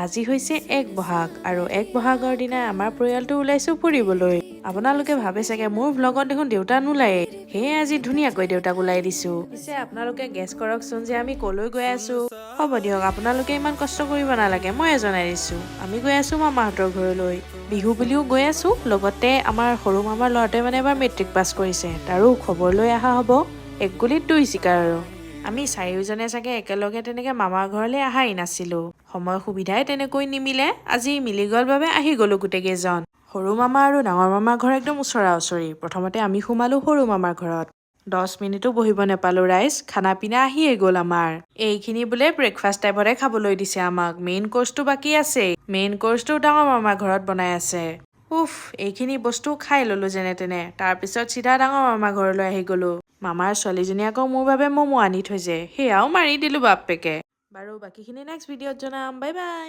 আজি হৈছে 1 বহাগ আৰু 1 বহাগৰ দিনা আমাৰ পৰিয়ালটো ওলাইছোঁ ফুৰিবলৈ। আপোনালোকে ভাবে চাগে, মোৰ ভ্লগত দেখোন দেউতা নোলায়ে। সেয়ে আজি ধুনীয়াকৈ দেউতাক ওলাই দিছোঁ। পিছে আপোনালোকে গেছ কৰকচোন যে আমি ক'লৈ গৈ আছোঁ। হ'ব দিয়ক, আপোনালোকে ইমান কষ্ট কৰিব নালাগে, ময়ে জনাই দিছোঁ। আমি গৈ আছোঁ মামাহঁতৰ ঘৰলৈ। বিহু বুলিও গৈ আছোঁ, লগতে আমাৰ সৰু মামাৰ ল'ৰাটোৱে মানে এবাৰ মেট্ৰিক পাছ কৰিছে, তাৰো খবৰ লৈ অহা হ'ব। এক গুলিত দুই চিকাৰ। আৰু আমি চাৰিওজনে চাগে একেলগে তেনেকৈ মামাৰ ঘৰলৈ অহাই নাছিলোঁ। সময় সুবিধাই তেনেকৈ নিমিলে। আজি মিলি গ'ল বাবে আহি গ'লোঁ গোটেইকেইজন। সৰু মামা আৰু ডাঙৰ মামাৰ ঘৰ একদম ওচৰা ওচৰি। প্ৰথমতে আমি সোমালোঁ সৰু মামাৰ ঘৰত। 10 মিনিটো বহিব নাপালোঁ ৰাইজ, খানা পিনা আহিয়ে গ'ল আমাৰ। এইখিনি বোলে ব্ৰেকফাষ্ট টাইপতে খাবলৈ দিছে আমাক, মেইন কৰ্চটো বাকী আছেই। মেইন কৰ্চটো ডাঙৰ মামাৰ ঘৰত বনাই আছে। উফ, এইখিনি বস্তু খাই ললো যেনে তেনে। তাৰপিছত চিধা ডাঙৰ মামাৰ ঘৰলৈ আহি গ'লো। মামাৰ ছোৱালীজনী আকৌ মোৰ বাবে ম'ম' আনি থৈছে, সেয়াও মাৰি দিলো বাপ্পেকে। বাৰু, বাকীখিনি নেক্সট ভিডিঅ'ত জনাম। Bye bye.